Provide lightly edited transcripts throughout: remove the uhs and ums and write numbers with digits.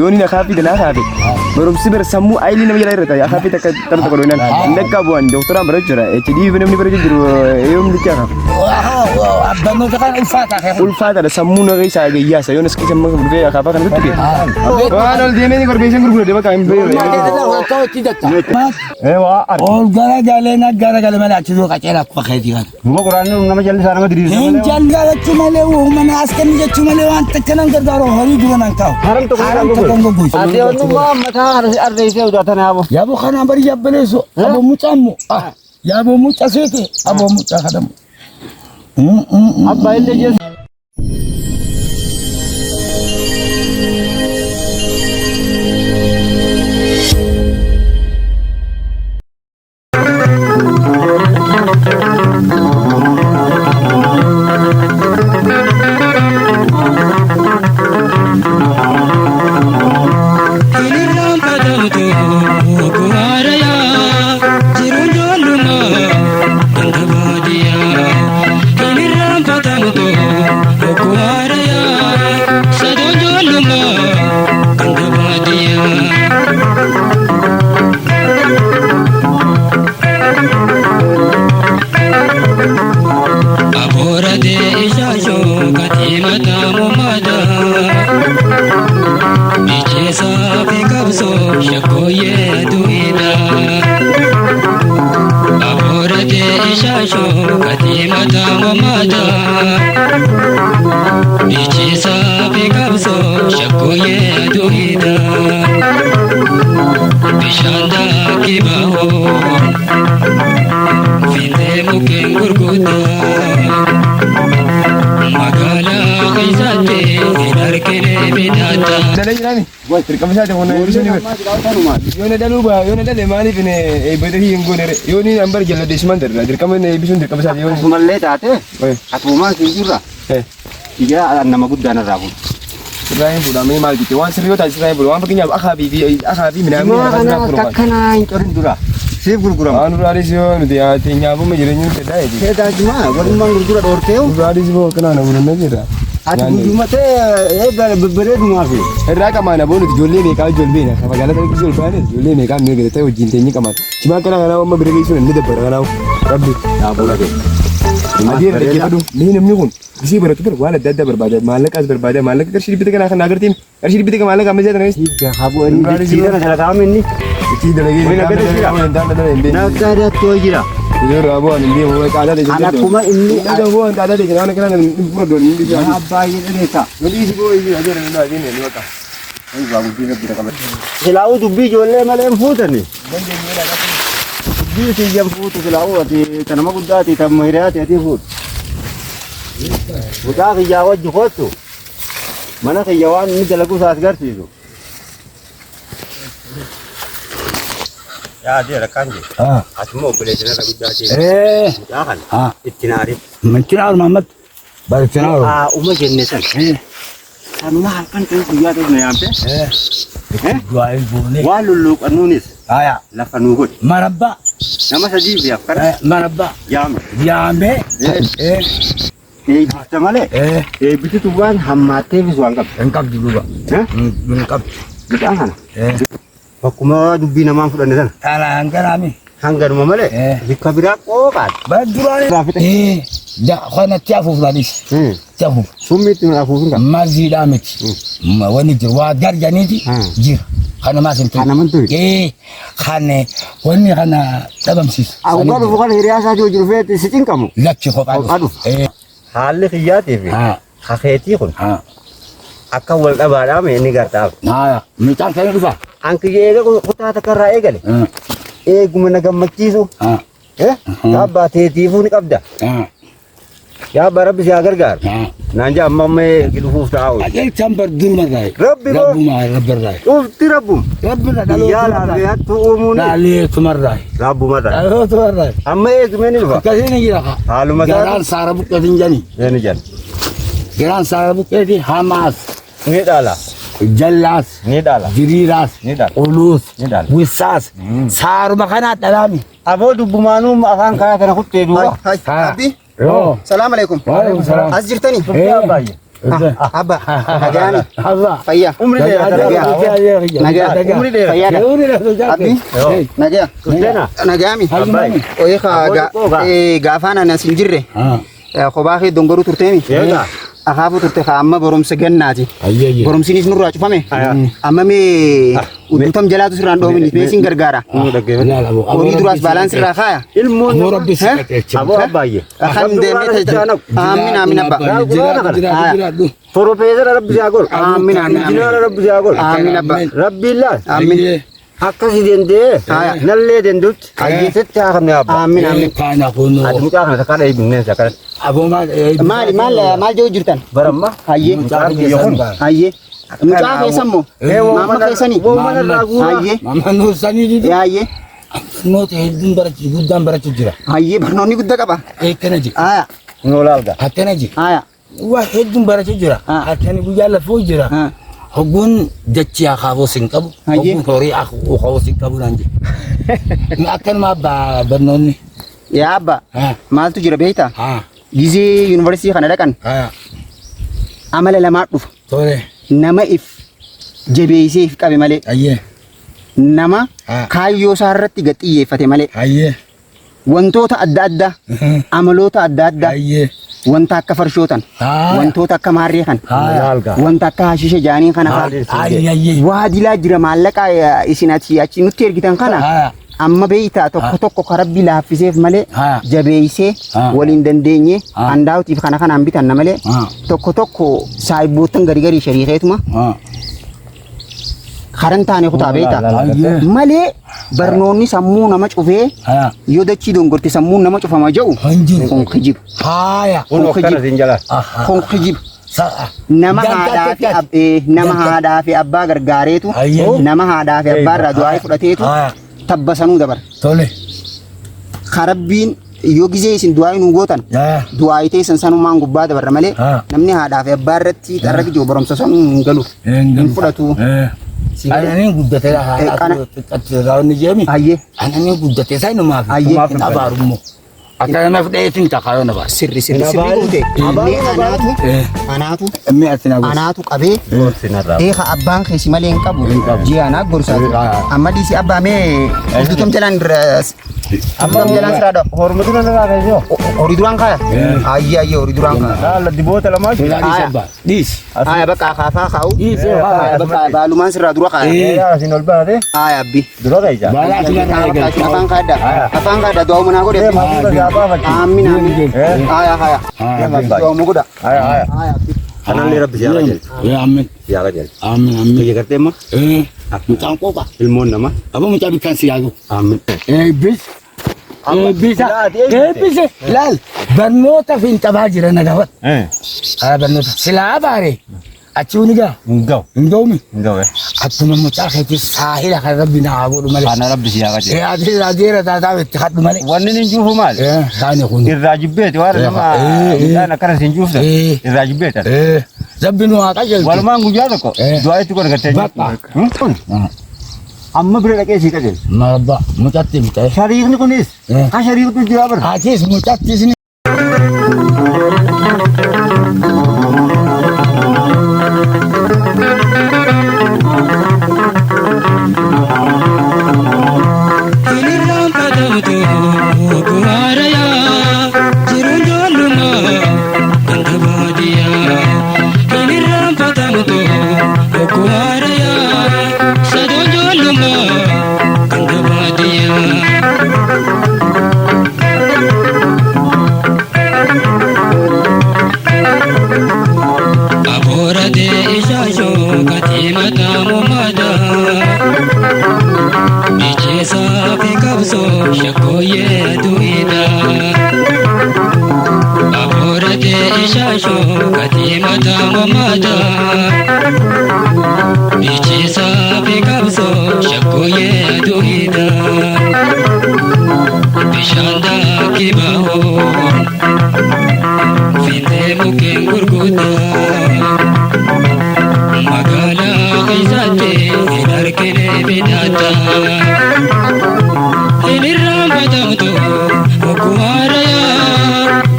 Yoo inni akaafii danaa kaafe barumsi bara sammuu ayilii nama jala irra ta'e akaafii takka tapha tokko dhoinaan hin dhaqqabu ani doktoraan barachuu jira. HD namni barachuu jiru yoom licha akaafe. Barnoota kana ulfaataa kee. Ulfaataadha sammuu nama isaa gayyaasa yoo nas keessa amma dhufee akaafaa kana tuttuqe. Waan ol deemee ni korbeessan gurgurate bakka hin beeku. Ee waa arge. Ol garagalee na garagale malee achi dura qaceelaa akkuma keetii kana. Duuba quraanni nama jallisaa nama diriirsa Hin malee. jallachuu malee uumama as kennu jechuu malee waan takka nan gargaaru horii dura nan kaa'u. Haram tokko Haram tokko hin goggoisu. Ati onnummaa mataa arreessee udaatan haabo. Yaaboo kanaan bari yabbaleessu aboo mucaa immoo yaaboo mucaa seete aboo mucaa kadhamu. Abbaa illee jeessa. Dalee jiraani. Dirqama isaati kun eebbisuun ni bira. Yoo na dhaluu baa yoo na dhale maaliif hin eebbate hin goone re. Yoo ni an bara jalladhe isumaan darra dirqama inni eebbisuun dirqama isaati yoo. Akkasumallee taate atumaan siin jirra. Ijaa nama guddaan irraa fuudhu. Sirraa hin fuudhamee maal jette waan sirrii yoo taate sirraa hin fuudhu waan fakkeenyaaf akaafii fi akaafii minaamni Jimaa kana kana sirraa fuudhu. akkanaa hin corin dura. Siif gurgurama. Waan duraanis yoo nuti nyaabuma jireenya nuti ta'e. Seetaa jimaa walummaan gurgura dhoorteeyu. Duraanis boo akkanaa na bulunna jira. Ati guyyumatee eegale babbareedumaa fi. Irraa qamaan aboo nuti ijoollee meeqaa ijoollee beena magaalaa kana keessa ol baane ijoollee meeqaa nu eegale ta'e wajjin teenye qamaan. Jimaa kana kanaa amma bira geessuun inni dabbara kanaaf rabbi. Dhaabuu dhagee. Adii irra dhaggeeffadhu mee namni kun gisee baratu bara waan adda addaa barbaada maallaqaas barbaada maallaqa qarshii dhibbita kanaa kan agartiin qarshii dhibbita kan maallaqa ammayyaa kana keessa. Haboo inni dachii kana jala kaa'ame inni. Itti dalagee Wayna gadi jira. Naggadattuu jira. Kan akkuma inni abbaa jedhaneessa. Silaa'uu dubbii ijoollee malee hin fuutani. Dubbii kiyyan fuutu silaa'uu ati ta nama guddaati ta hiriyaati ati fuutu. Mucaa kiyyaa wajji kottu mana kiyya waan inni dalagu isaas garsiisu. Yaa adeera kan jiru. Ati immoo obboleessa narra guddaa ta'e. Mucaa kana itti naari. Itti naaru Mahammad. Bari itti naaru. Haa uma jenne san. Kanuma halkan ta'e guyyaa ta'e na yaamte. Du'aa goone. Waan lulluuqannuunis Haya. lafa nuu godhi. Marabbaa. Nama sadii fi akkana Marabbaa. yaame. Yaamee. Eebbifta malee. Eebbisitu waan hammaatteefis waan qabdu. Hin qabdu duuba. Hin qabdu. Mucaan kana. Bakkuma dubbii namaan fudhanne sana. Kana hanganaami. Hanganuma malee bikka biraa qooqaadha. Bara duraan. Kanatti afuufaanis. Itti afuuf. Summiitti afuufin qaba. Marziidhaa miti. Wanni jiru waa garjaniiti jira. Kana maas hin Kana man turi. Kan wanni kana dhabamsiisu. Abukaa dhufu kana hiriyaa isaatii hojii dhufee si cinqamu. Lakki kophaa Kophaa dhufu. Haalli kiyyaatii fi kakeetii kun akka wal dhabaadhaa mee inni gartaaf. Naaya mucaan keenya dhufa. An kiyya eega kutaa takka irraa eegale. Eeguma na gammachiisu. Abbaa teetiifuu ni qabda. Yaa abbaa rabbi si haa gargaaru. Naan jaa amma amma dhufuuf taa'u. Qajeelchaan bar durumarraa. Rabbi boo. Rabbumaa rabbarraa. Cufti rabbum. Rabbirra Biyyaa laaltee hattuu uumuun Dhaleetumarraa. rabbumarraa. Dhaleetumarraa. Amma eegumee ni dhufa. Akkasiin ni jira kaa. Haaluma isaa. Garaan saara buqqeetiin jani. Ni jala. Garaan saara buqqeetii hamaas. Ni dhaala. Jallaas. Ni dhaala. Diriiraas. Ni dhaala. Oluus. Ni dhaala. Wissaas. Saaruma kanaa dhalaami. Aboo dubbumaanuu afaan karaa kana kuttee duuba. Hai, hai. Abbi, Yoo. salaam alaikum. Waalaikum salaam. As jirtanii? Abba, nagaani. Abba. Fayyaa. Umri dheeraa. Nagaa. Umri dheeraa. Fayyaadha. Umri dheeraa. Abbi. Nagaa. Dhufteena. Nagaami. Abbaay. Oye gaafaan ani as hin jirre kophaa kee dongoruu turteemi. Eegaa. Akaafuu turte kaa amma barumsa gannaati. Ayyee. Barumsinis nurraa cufame. Amma mee udduutam jalaatu sirraan dhoomini mee sin gargaara. Nu dhaggeeffatu. Horii duraas baalaan sirraa kaaya. Ilmoon Aboo rabbi si qajeelche. Aboo abbaayye. Akan deemnee tajaajila. Aamin aamin abba. Jiraadhu. Profeesara rabbi haa godhu. Aamin aamin aamin. Injinaara rabbi haa godhu. Aamin abba. Rabbiin laal. Aamin. Akkasi danda'ee Haya. nallee dandutti sitti haa qabne abba. Aamin aamin. Kana kunoo. Ati mucaa kana takka dheebineen sakkaratti. Aboo maal. Maali maal maal jedhu jirtan? Baramma. Hayyee. Mucaan kiyya kun. Hayyee. Mucaa keessan moo? Maamma keessanii? Wooma narraa guuraa. Hayyee. Mama nuusanii didi. Hayyee. Noota hedduun barachuu guddaan barachuu jira. Hayyee barnoonni guddaa qaba. Akkana jira. Aya. Nu laalga. Akkana jira. Aya. Waa hedduun barachuu jira. Akkani guyyaa lafoo jira. Hogguun dachii akaafoo sin qabu. Hayyee. Hogguun horii akaafoo sin qabu naan jedhe. Akkanuma abbaa barnoonni. Yaa abba. Maaltu jira beektaa? Haa. Gizee yuunivarsiitii kana dhaqan Haa. amala lamaa dhufa. Tole. Nama if jabeessee if qabe malee Ayyee. nama Ah. kaayyoo isaa irratti gad xiyyeeffate malee Ayyee. wantoota adda addaa amaloota adda addaa Ayyee. wanta akka farshootan Haa. wantoota akka maarree kan Haa. Laalga. wanta akka hashisha jaanii kana fa'a. Ayyee ayyee. Waa dilaa jira maallaqa isin achi achi nutti ergitan kana Haa. amma beeytaa tokko tokko ka rabbi laaffiseef malee Haa. jabeeysee Haa. waliin dandeenye Haa. handaawutiif kana kanaan bitanna malee Haa. tokko tokko saayibboottan garii garii shariikeetuma Haa. karan taane kutaa beeytaa Ayyee. malee barnoonni sammuu nama cufee Haa. yoo dachii dongorte sammuun nama cufama jedhu Hin jiru. kun kijiba Haaya. Kun akkana siin jala. Aha. kun kijiba Sa'a. nama haadhaa fi nama haadhaa fi abbaa gargaareetu Ayyee. nama haadhaa fi abbaa irraa du'aa fudhateetu Haaya. tabbasanuu dabara Tole. karabbiin yoo gizee isin du'aa nuu gootan Yaa. du'aa teessan sanumaan gubbaa dabarra malee Ah. namni haadhaa fi abbaa irratti xarra kijoo barumsa sanuu hin galu hin fudhatu. Ananiin guddatee Kana- haadha jeemi. Ayyee Ananiin guddatee isaa inumaaf. Ayyee. Hin abaarummoo. Akka nama fudheetiin takkaayoo na baase. sirri sirri sirri goote mee anaatu anaatu Mee ati na gorsi. anaatu qabee Gorsi narraa. Eeka abbaan keessi malee hin qabu. Hin qabu. Ji'a anaa gorsaa jira. Amma dhiisi abbaa mee hojjetam jalaan irra hojjetam jalaan siraa dha. Horma dura narraa kaasee. Horii duraan kaaya? Ayyee ayyee horii duraan kaaya. Laala diboota lamaa jira. Dhiisi abbaa. Dhiisi. Aaya bakka akaafaa kaa'u. Dhiisi. Aaya bakka baalumaan sirraa dura kaaya. Yaa siin ol baate Aaya abbi. dura kaisa. Baala ati na Bakka eegal. afaan kaadda. Afaan kaadda du'aa manaa godhe. Deema hafuura isaa baafatti. Aamin aamin. Aaya aaya. Deema abbaa. Du'aa godha. Haya haya. Aaya abbi. Kanallee rabbi si haa qajeelchu. Aamin. Si haa qajeelchu. Aamin aamin. Biyya gartee immoo Mucaan qooqa. ilmoon namaa. Aboo mucaa bikkaan si yaagu. Aamin. Eebbis. Eebbisa. Eebbise. Laal. Barnoota finxabaa jira na gaafadhu. Haa barnoota. Silaa baare. Achi ni gaa. Hin ga'u. Hin ga'umi. Hin ga'u. Akkuma mucaa keetti saahila kan rabbi na haa godhu malee. Kana rabbi si haa qajeelchu. Ati adeera taataa itti kadhu malee. Wanni inni juufu maali? Taane kun. Irraa jibbeeti waan nama midhaan akkana siin juuftan. Irraa jibbeetan. Rabbi nu haa qajeelchu. Walumaan guyyaa tokko du'aa itti godhattee Bakka. Kun amma bira dhaqee sii qajeelchu. Marabba mucatti bitee. Shariikni kunis ka shariiktu jira bara. Atis mucattis ni.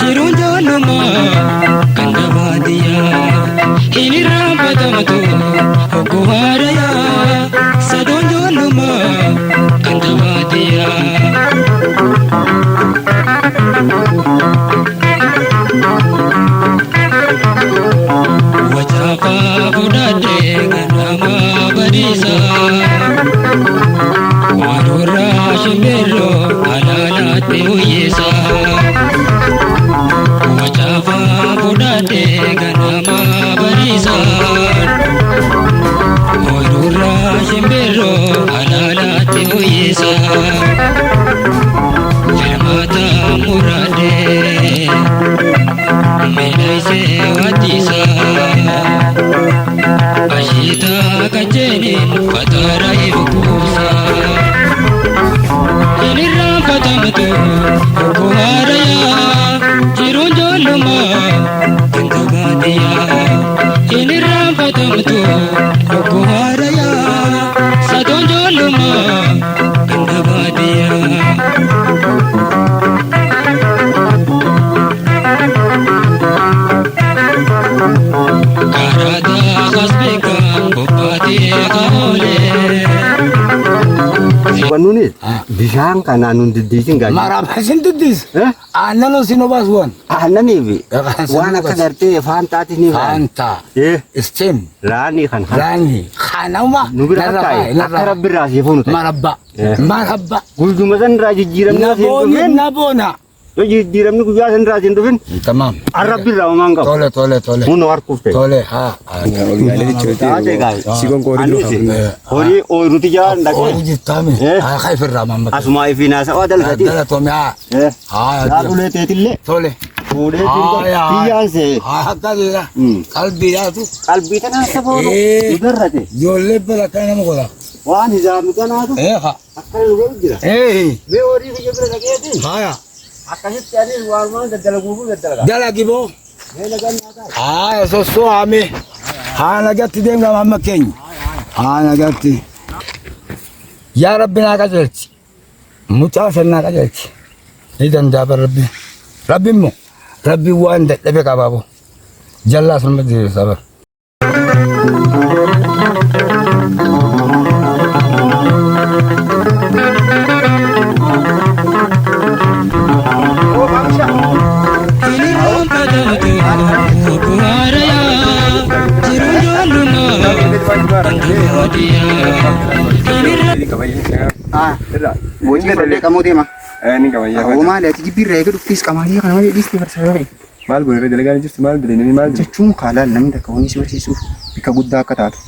Jiruun jaallumaa kan gabaadiyyaa. hoyyisa. Oduurraa shimbirroo alaalaatti hoyyisa. Macaafaa fudhadhee ganama bariisa. Oduurraa shimbirroo alaalaatti hoyyisa. Jirmaata muraadee miidhagsee waddisa. Ashiita qajeelin fataara ibkuusa. Inni irraanfatamtu obbo jiruun ijoollummaa ganda baadiyyaa. Inni irraanfatamtu obbo satoon ijoollummaa ganda baadiyyaa. Karaa kasbeeka bobbaatee kaoolee. Wannuunis bishaan kanaan nun diddiisin gaajii. Maraabaa sin diddiis. Aannan sin obaasuwan. Aannanii fi waan akka gartee faantaatis ni faana. Faantaa. Isteem. Raanii kan. Raanii. Kanuma. Nu bira akka taa'e akka rabbi irraa siif hunu ta'e. Marabba. Marabba. Guyyuma san irraa jijjiiramni asiin Nabooni dhufin. naboona. Yoo jijjiiramni guyyaa san irraa asiin dhufin. Tamam. Rabbi irraa homaan qabu. Tole tole tole. Kun harkuuf ta'e. Tole haa. Taatee gaarii. Si konkoori Anis horii ooyiruuti jaan dhaqee. Ooyiruu jirtaame. Haa kaifirraa mamma. Asuma ifiin haasawaa dalgati. Galatoomi haa. Haa. Laal ulee teetillee. Tole. Fuudhee kiyyaan see. Haa akkasuma. Qalbii yaatu. Qalbii tanaa saboonu. Nu darrate. Ijoollee bira kan nama godha. Waan hizaabnu kanaatu. Haa. Akkana nu godhu jira. Mee horii kiyya bira dhaqeetiin. Haa. Akkasitti anis waanumaan daddalaguufuu daddalaga. Dalagi boo. Mee nagaan nyaataa. Haa sossoo haame. Haa nagatti deemna amma keenya. Haa nagatti. Yaa Rabbi naa qajeelchi. Mucaa san naa qajeelchi. Ni danda'a bar Rabbi. Rabbi immoo Rabbi waan dadhabe qabaabo. Jallaa sunuma diriirsa bar. Inni irraanfatamtu obbo jiruun ijoollummaa ganda baadiyyaa. Wajjin fardee qamoo deema. Ni qabayyaa. Awwa maali ati jibbiirraa eega dhuftis qamaatii kana malee dhiistee farsaa fa'i. Maal godhe dalagaan jirtu maal dalaganii maal Jechuun kaalaan namni takka wanni si barsiisuuf bikka guddaa akka taatu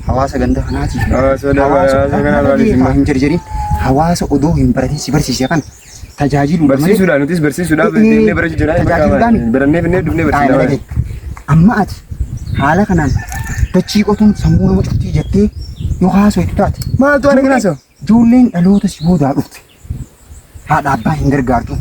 hawaasa ganda kanaatiif Hawaasa kanaa maaliif hin jarjarin hawaasa odoo hin baratin si barsiise kana tajaajiluudha malee Barsiisuudhaan nutis barsiisuudhaaf deemnee barachuu jira. Tajaajiluudhaan Barannee finnee dhufnee barsiisuudhaaf. Amma ati haala kanaan dachii qotuun sammuu nama cuftii jettee yoo haasoftu taate. Maaltu ana kana haasa'u? Ijoolleen dhaloota si boodaa dhufte haadha abbaa hin gargaartu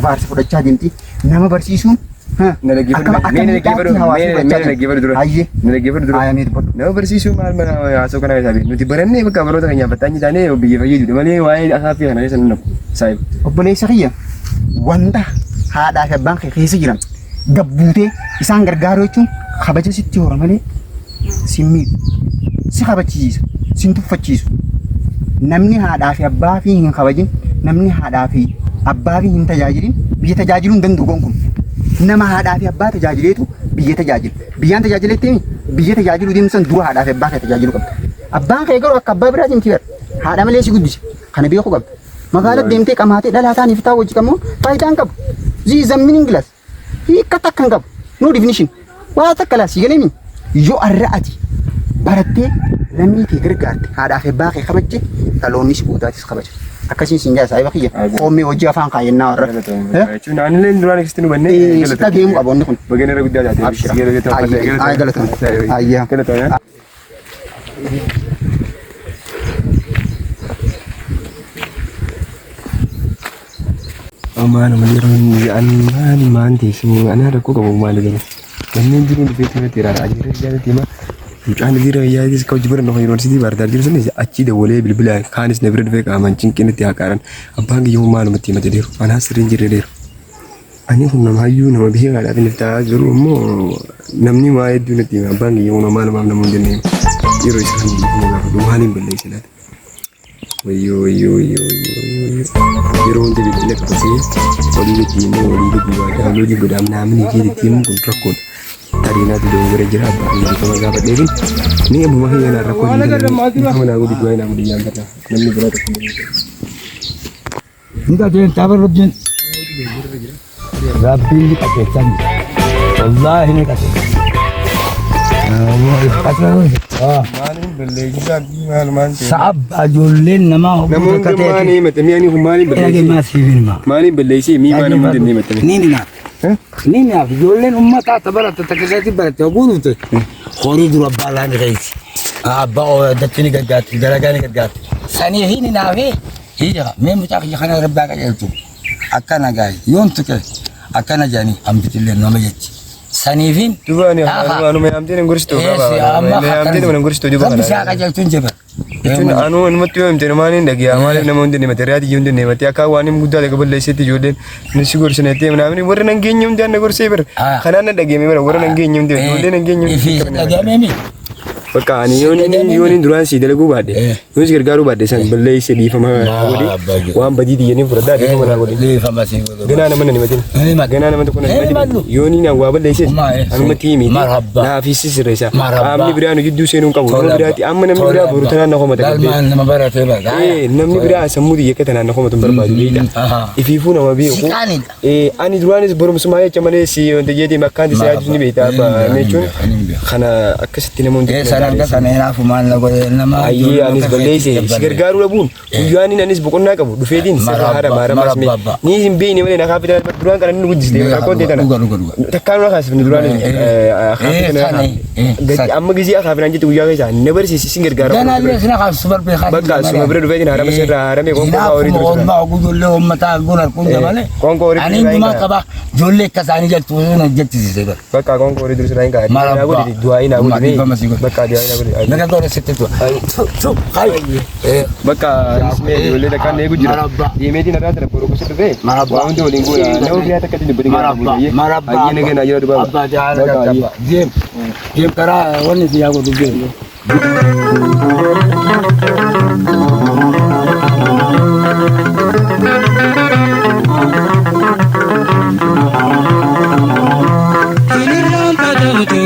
abaarsa fudhachaa deemti nama barsiisuun Na dhaggeeffadhu. Mee na dhaggeeffadhu. Mee na dhaggeeffadhu dura. Hayyee. Na dhaggeeffadhu dura. Haaya mee dubbadhu. Nama barsiisuu maal mana haasoo kana keessaa beeknu. Nuti barannee bakka baroota keenyaaf battaanyi taanee biyya fayyadu malee waa'ee asaaffii kana keessa nu nafu. Saayib. Obboleessa kiyya wanta haadhaa fi abbaan kee keessa jiran gabbuutee isaan gargaaruu jechuun kabaja sitti hora malee si miidhu. Si kabachiisa. Si tuffachiisu. Namni haadhaa fi abbaa fi hin kabajin namni haadhaa fi abbaa fi hin tajaajilin biyya tajaajiluu hin danda'u gonkumaa. Nama haadhaa fi abbaa tajaajileetu biyya tajaajila. Biyyaan tajaajileetti biyya tajaajiluu deemsan dura haadhaa fi abbaa kee tajaajiluu qabda. Abbaan kee garuu akka abbaa biraatiin miti bara. Haadha malee si guddise. Kana beekuu qabda. Magaalaa deemtee qamaatee dhalaa taaniif taa'u hojii qabu faayidaa hin qabu. This is a meaningless. Hiika takka hin qabu. No definition. Waa takka laa si galee yoo arra ati barattee lammii kee gargaarte haadhaa fi abbaa kee kabajje dhaloonni si boodaatis kabaja. Akkasiin siin jaa saayiba kiyya qoommee hojii afaan kaayyannaa warra. Jechuun aanillee duraan akkasitti nu bannee. Si dhageemu qaba wanni kun. Bagana irra guddaa taate. Abshira. Ayyee galatoomi. Ayyee. Galatoomi. Maal malee an maali maan teessoo anaa rakkoo qabu maali garuu manneen jiruun dhufee irratti ilaalaa jirra jaalatti hima mucaan dhiira yaadis ka hojii barannu yuunivarsiitii Baardaar jiru sunis achii dawwalee bilbila kaanis na bira dhufee qaamaan cinqiin itti haqaaran abbaan kiyyoo maalumatti himate deeru anaa sirriin jirre deeru. Ani kun nama hayyuu nama beekaadhaaf inni ta'aa jiru immoo namni waa hedduu natti hima abbaan kiyyoo nama maalumaaf nama hin jenne yeroo isaan gaafatu maaliin balleessa laata. Wayyoo wayyoo wayyoo wayyoo wayyoo yeroo hundi bilbila qabatee olii gadi deemee olii gadi waa daawunloodii godhaa naamni fi itti himu kun rakkoodha. Tarii naatu dogongora jira abbaan dirqama gaafadheefin Ni abbuma kiyya naan rakkoo dhiifama naa godhi du'aa naa godhi yaan barra namni biraa tokko hin jiru. Ni qajeelchaa bar rabbiin. Rabbiin ni qajeelchaa jira. Wallaahi ni qajeelcha. Maaliin balleessaa maal maal ta'e? Sa'ab ijoolleen namaa hogguu Namoonni takka ta'e. maaliin himate mi'a kun maaliin Dhagee balleessee? maa siif hima. Maaliin balleessee mii maal namoonni hin himate? Ni naaf. Ni naaf ijoolleen uummataa ta baratte takka keessatti baratte hogguu dhufte horii dura abbaa laan keessa. Abbaa dachii ni gargaarti dalagaa ni gargaarti. Sanii fi ni naafee hiika mee mucaa kiyya kana rabbaa qajeelchu akkana gaayi yoon tuqe akkana jedhanii hambitillee nama jechi. Saniifin Duba ani anuma yaamtee nan gorsitu qaba. Yaamtee nama nan gorsitu duba Rabbi kana. isaa qajeelchuun jaba. Jechuun anuu anumatti yoo himte maaliin dhagiyaa maaliif nama hundi himate riyaati hundi himate akka waan hin guddaa ta'e balleessetti ijoolleen ni si gorsine jettee namni warra nan geenye hundi na gorsee bira kanaan na dhageeme bira warra nan geenye hundi ijoollee nan geenye Ifi hundi. dhagameemi. Bakka ani yoon duraan si dalaguu baadhe yoon si gargaaruu baadhe san balleesse dhiifama naa godhi waan badii tiyyanii fudhadhaa dhiifama naa godhi. Dhiifama si godhu. Ganaa nama nan himatin. Ganaa nama tokko nan himatin. Yoon inni waa balleesse anumatti himi. Marhabba. Naafis sirreessa. Marhabba. Qaamni biraa nu gidduu seenuu hin qabu. Nama biraatti amma namni biraa boru tanaan na komata. Galmaan nama baratee bara. Namni biraa sammuu xiyya akka tanaan na komatu hin barbaadu beekta. Ifiifuu nama beeku. Siqaanidha. Ani duraanis barumsumaa jecha malee si wanta jeetii makkaan si yaadu ni beekta jechuun kana akkasitti nama hundi. Sanan ka sana hinaafu maal na godhe nama. Ayyee anis balleesse si gargaaruu dhabuun guyyaan inni anis boqonnaa qabu dhufeetiin sirra haara maaramaas mee ni hin beekne malee na kaafii duraan kana inni guddiste rakkoon ta'e tana. Dhuga dhuga dhuga. Takkaan na kaasifne duraan akaafii amma gizee akaafii naan jette guyyaa keessaa na barsiisi sin gargaara. Ganaa illee sina kaasu barbee kaasu. Bakka suma bira dhufeetiin harama sirra haramee qoonqoo horii Hinaafu ture. oolmaa oguu ijoollee uummataa arguun arguun malee. Qoonqoo horii Ani hundumaa qaba ijoollee akka isaanii jaltu na jechisiise bara. Bakka qoonqoo horii ture sirraa hin kaa'e. Marabba. Naa godhi du'aa'ii naa godhi. Dhiifama si godhi. Bakka du'aa'ii naa godhi. Naga godhe sitti tu'a. Hayi. Bakka ijoollee takkaan eegu jira. Marabba. Deemeetiin irraa tana boroo gosa dhufee. Marabba. Waa hundi waliin goona. Nama biraa takka ittiin dubbatin Marabba. Marabba. Ayyee nagaa naa jira dubaaba. Abbaa jaala gaggabba. Deem. Deem karaa wanni si yaa godhu deem. Hinirraan kadamtu